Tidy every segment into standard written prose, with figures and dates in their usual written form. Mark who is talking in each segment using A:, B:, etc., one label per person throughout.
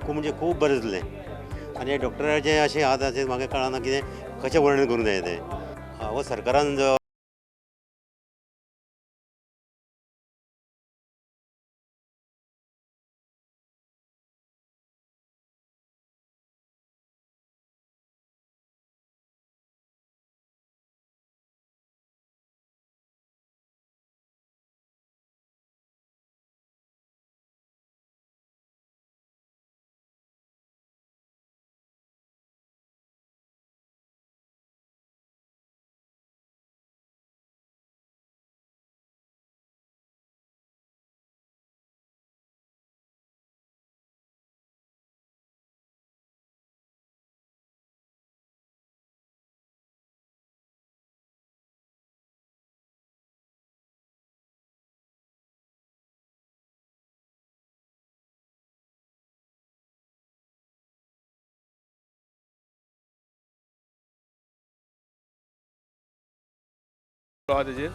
A: खूब म्हणजे खूब बरें जातलें. आनी डॉक्टराचें अशें आतां अशें म्हाका कळना कितें कशें वर्णन करूंक जाय तें. हो सरकारान जो
B: तेजेर.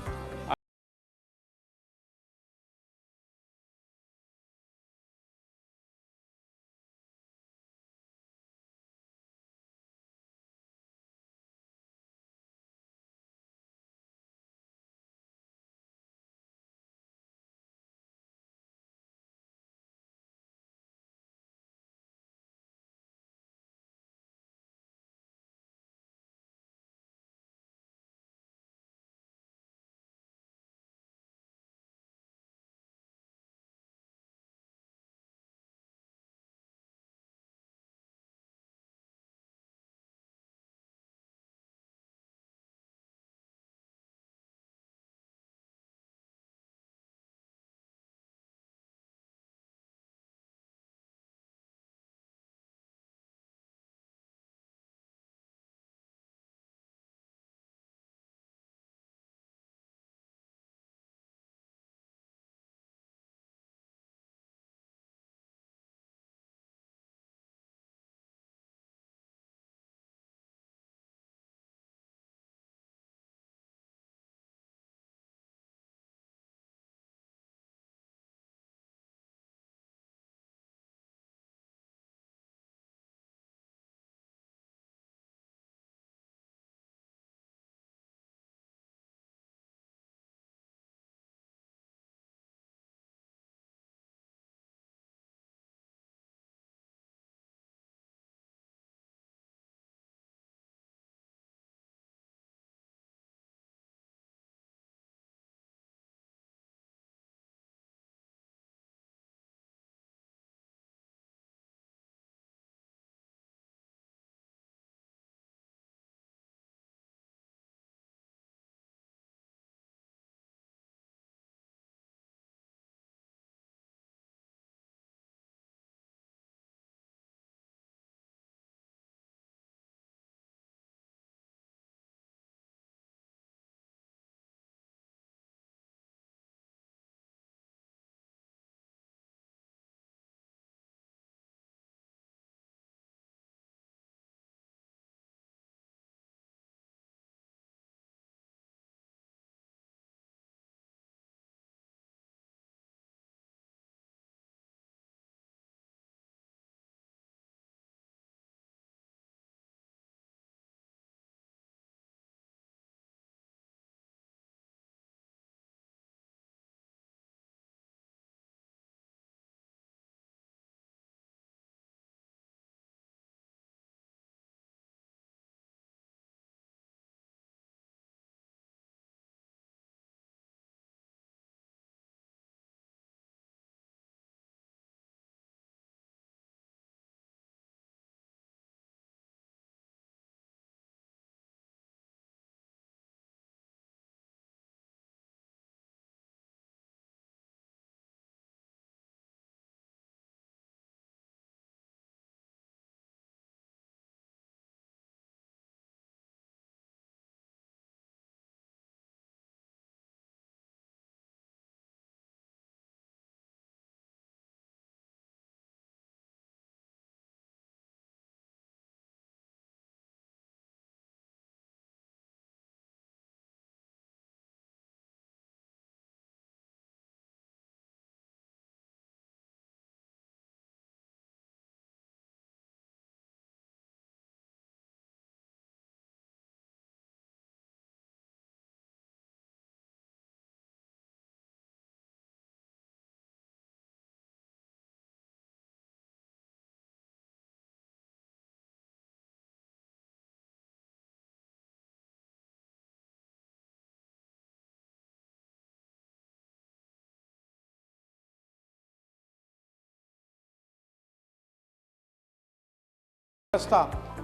B: वेवस्था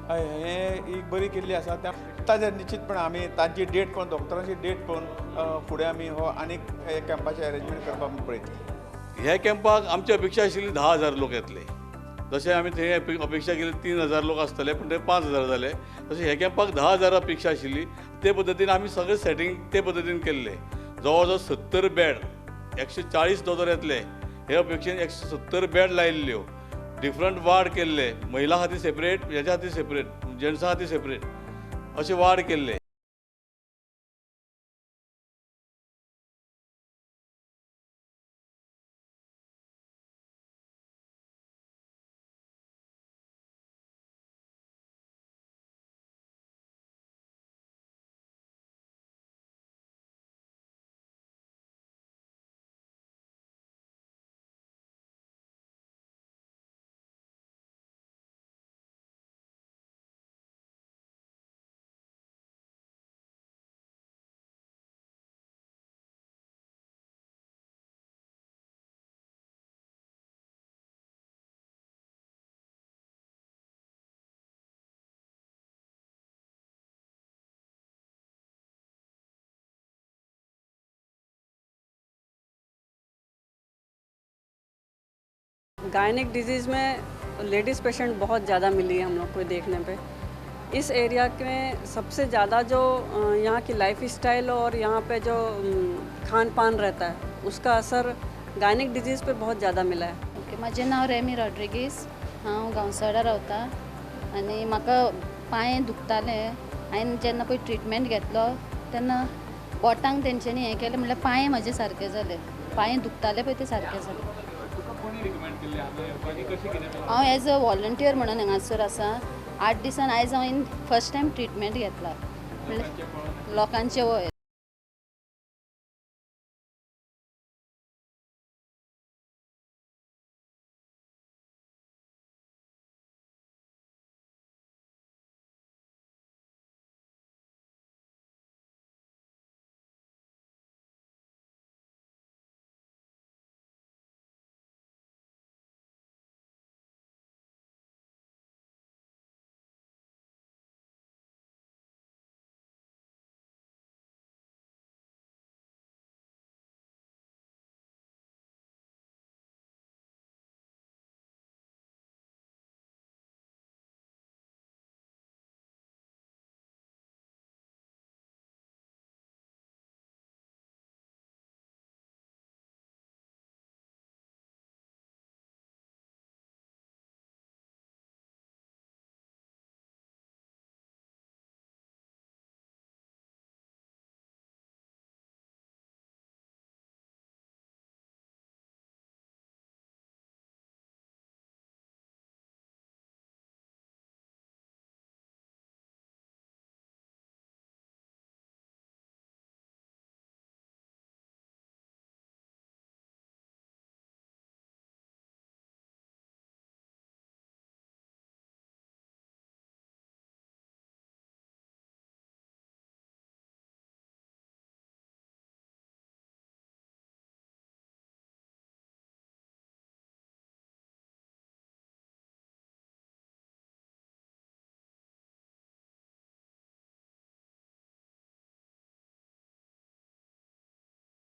B: हे एक बरी केल्ली आसा. त्या ताजेर निश्चितपणे आमी तांची डेट पळोवन, डॉक्टरांची डेट पळोवन फुडें आमी हो आनीक कॅम्पाचें अरेंजमेंट करपाक पळयतले.
C: ह्या कॅम्पाक आमची अपेक्षा आशिल्ली 10,000 लोक येतले. जशें आमी थंय अपेक्षा केली 3,000 लोक आसतले, पूण ते 5,000 जाले. तशें ह्या कॅम्पाक 10,000 अपेक्षा आशिल्ली. ते पद्दतीन आमी सगळें सेटींग ते पद्दतीन केल्लें. जवळ जवळ 70 बेड, 140 दोतोर येतले हे अपेक्षेन 170 बेड लायिल्ल्यो. डिफरंट वार्ड केल्ले, महिला खातीर सेपरेट, हेच्या खातीर सेपरेट, जेंट्सां खातीर सेपरेट अशे वार्ड केल्ले.
D: गायनिक डिजीज़ में लेडीज़ पेशेंट बहुत ज़्यादा मिली है हम लोग को देखने पे। इस एरिया में सबसे ज़्यादा जो यहाँ की लाइफ स्टाइल और यहाँ पे जो खान पान रहता है उसका असर गायनिक डिजीज़ पे बहुत ज़्यादा मिला है।
E: ओके, म्हजें नांव रेमी रॉड्रिगीस, हांव गांवसाडा रावता आनी म्हाका पांय दुखताले. हांवें जेन्ना पळय ट्रिटमेंट घेतलो तेन्ना बोटांक तेंच्यांनी हें केलें म्हणल्यार पांय म्हजे सारके जाले. पांय दुखताले पळय ते सारके जाले. हांव एज अ वॉलंटियर म्हणून हांगासर आसा. 8 दिसान आयज हांवें फर्स्ट टायम ट्रिटमेंट घेतला. म्हणल्यार लोकांचें वय.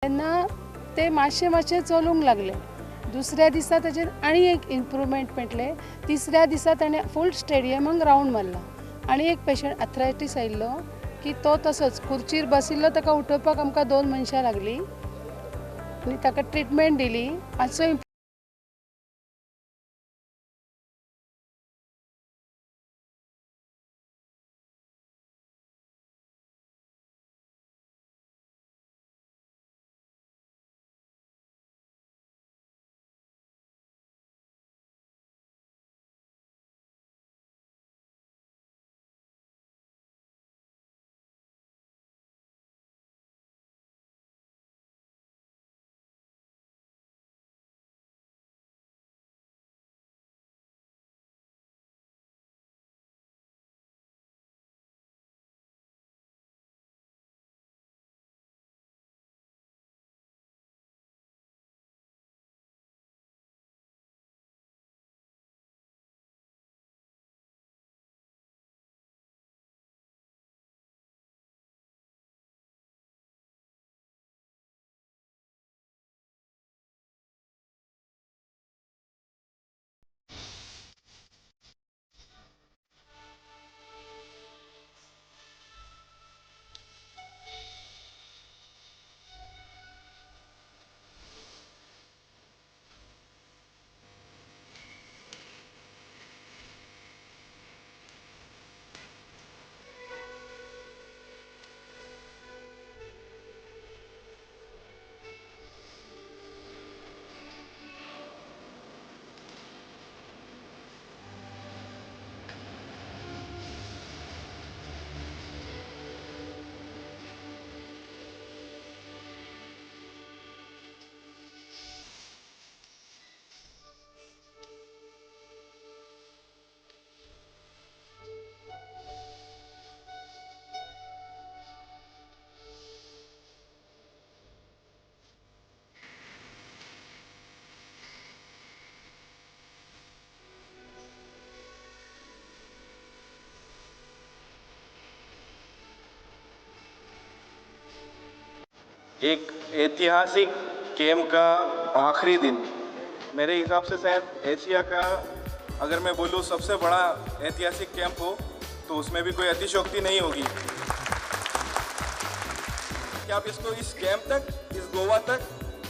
F: तेन्ना ते मातशें मातशें चलूंक लागले. दुसऱ्या दिसा ताजेर आनी एक इम्प्रूवमेंट मेळटलें. तिसऱ्या दिसा ताणें फूल स्टेडियमाक रावंड मारला. आनी एक पेशंट आथरायटीस आयिल्लो की तो तसोच खुर्चीर बशिल्लो, ताका उठोवपाक आमकां 2 मनशां लागलीं आनी ताका ट्रिटमेंट दिली. मातसो
G: एक ऐतिहासिक कैंप का आखिरी दिन, मेरे हिसाब से शायद एशिया का अगर मैं बोलूँ सबसे बड़ा ऐतिहासिक कैंप हो तो उसमें भी कोई अतिशयोक्ति नहीं होगी। कि आप इसको इस कैंप तक, इस गोवा तक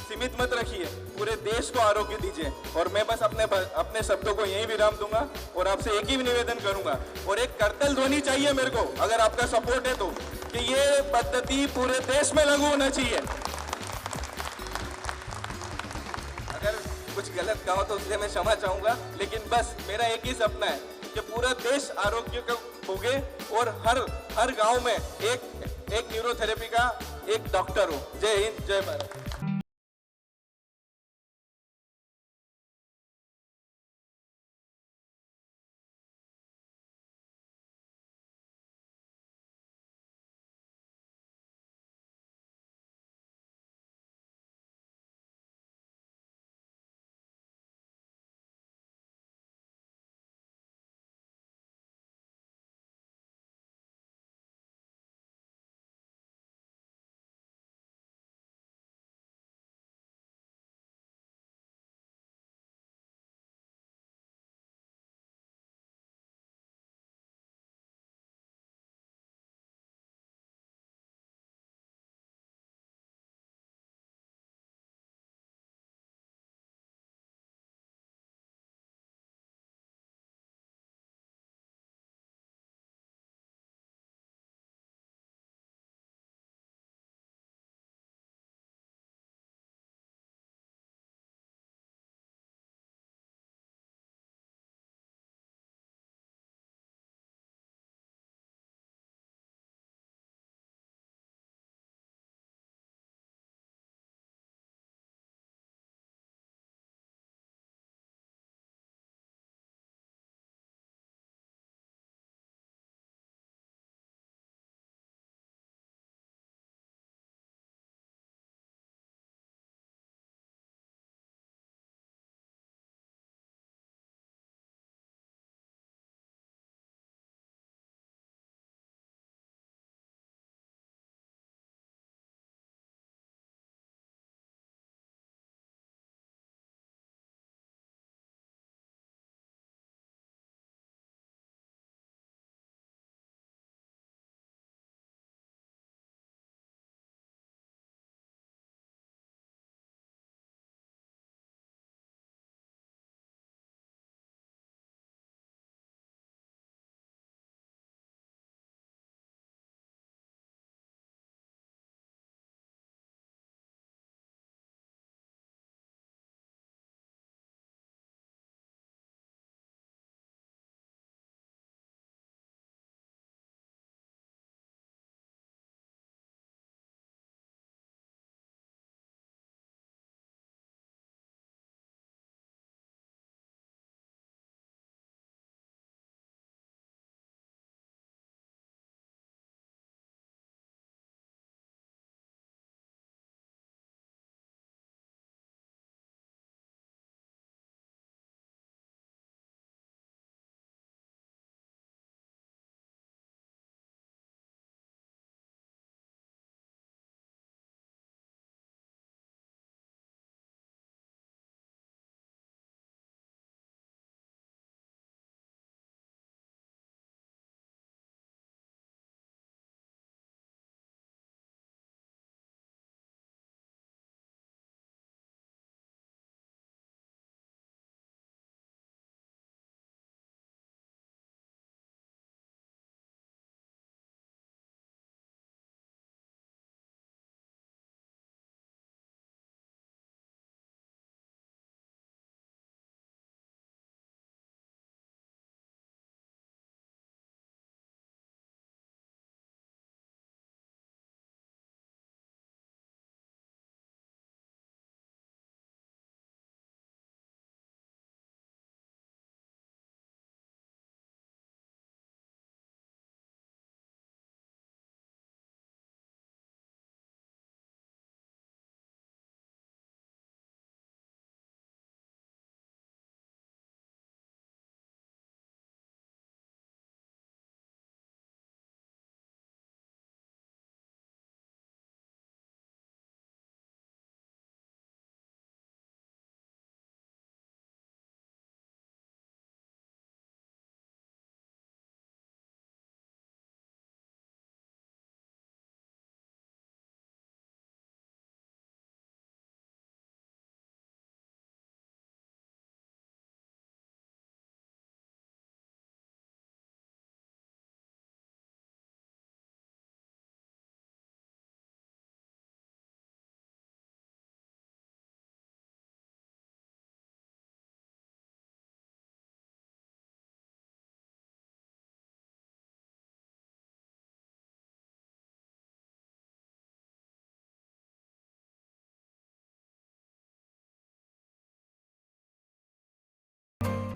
G: सीमित मत रखिए, पूरे देश को आरोग्य दीजिए। और मैं बस अपने अपने शब्दों को यहीं विराम दूंगा और आपसे एक ही निवेदन करूंगा, और एक करतल ध्वनि चाहिए मेरे को, अगर आपका सपोर्ट है तो, कि ये पद्धति पूरे देश में लागू होना चाहिए। अगर कुछ गलत कहा तो उससे मैं क्षमा चाहूंगा, लेकिन बस मेरा एक ही सपना है कि पूरा देश आरोग्य का भोगे और हर हर गांव में एक एक न्यूरोथेरेपी का एक डॉक्टर हो। जय हिंद, जय Bharat.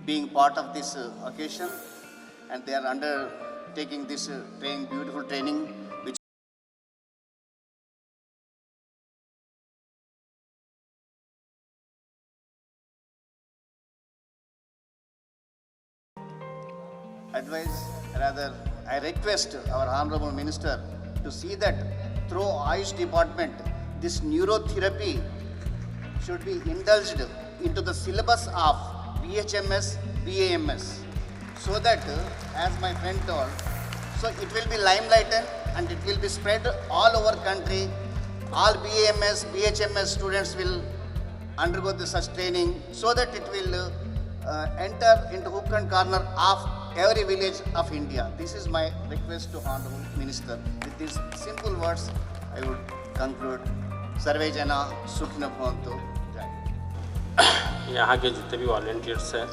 H: being part of this occasion, and they are undertaking this training, beautiful training, which advise, rather I request our Honorable Minister to see that through Ayush department, this neurotherapy should be indulged into the syllabus of BHMS, BAMS, so that, as my friend told, so it will be limelighted and it will be spread all over country. All BAMS, BHMS students will undergo the such training, so that it will enter into hook and corner of every village of India. This is my request to Honorable Minister. With these simple words, I would conclude. Sarve jana sukhino bhavantu. Jai.
I: यहाँ K जितने भी volunteers हैं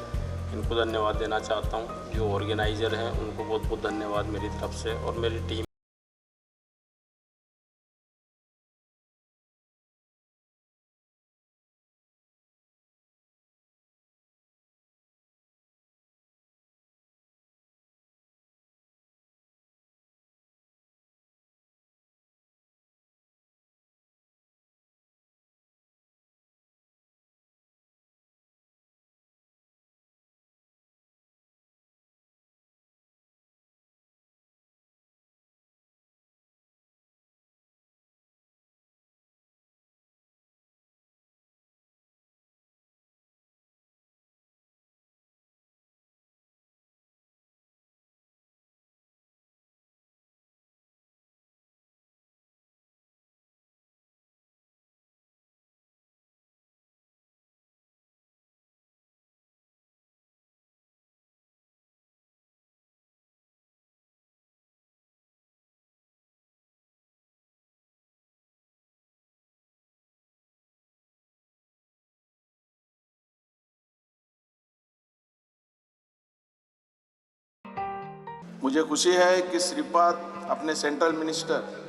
I: इनको धन्यवाद देना चाहता हूँ, जो ऑर्गेनाइज़र हैं उनको बहुत बहुत धन्यवाद मेरी तरफ से और मेरी टीम।
G: मुझे खुशी है कि श्रीपाद अपने सेंट्रल मिनिस्टर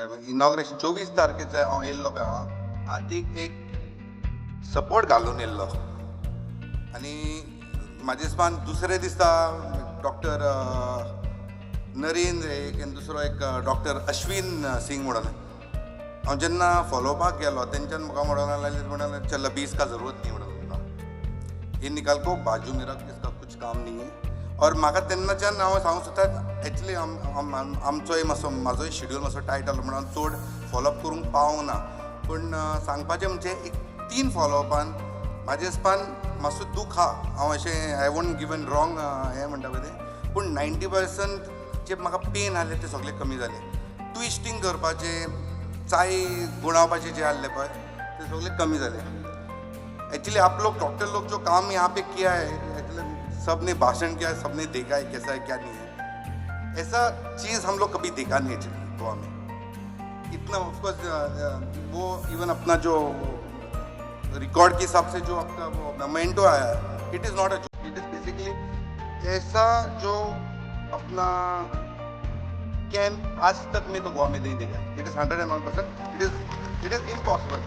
J: इनॉग्रेशन 24 तारखेचो हांव येयल्लो पळय हांगा हातीक एक सपोर्ट घालून येयल्लो आनी म्हाजे हिसपान दुसरे दिसा डॉक्टर नरेंद्र एक आनी दुसरो एक डॉक्टर अश्विन सिंग म्हणून, हांव जेन्ना फॉलोवपाक गेलो तेंच्यान म्हाका म्हणूंक लागले, म्हणून चल अभी इसका जरूरत नहीं, म्हणून तुका ये निकाल को बाजू में रख, इसका कुछ काम नहीं है. और म्हाका तेन्नाच्यान हांव सांगूंक सोदता, एक्चुली आमचोय मातसो म्हाजोय शेड्यूल मातसो टायट आसलो म्हणून हांव चड फॉलोअप करूंक पावूंक ना. पूण सांगपाचें म्हणजे एक 3 फॉलोअपान म्हाजे हिसपान मातसो दूख आहा, हांव अशें I won't give an wrong हें म्हणटा पळय तें, पूण 90% जे म्हाका पेन आहले ते सगळे कमी जाले. ट्विस्टींग करपाचें, चाय गुणावपाचें जे आहले पळय ते सगळे कमी जाले. एक्चुअली आप लोग डॉक्टर लोग जो काम यहाँ पे किया है, एक्चुअली सब ने भाषण किया है, सबने देखा है कैसा है क्या नहीं है. ऐसा चीज़ हम लोग कभी देखा नहीं एक्चुअली गोवा में इतना. ऑफकोर्स वो इवन अपना जो रिकॉर्ड के हिसाब से जो आपका वो मोमेंटो आया है, it is not a, it is basically ऐसा जो अपना कैंप आज तक मैं तो गोवा में नहीं देखा. It is 101%, it is impossible.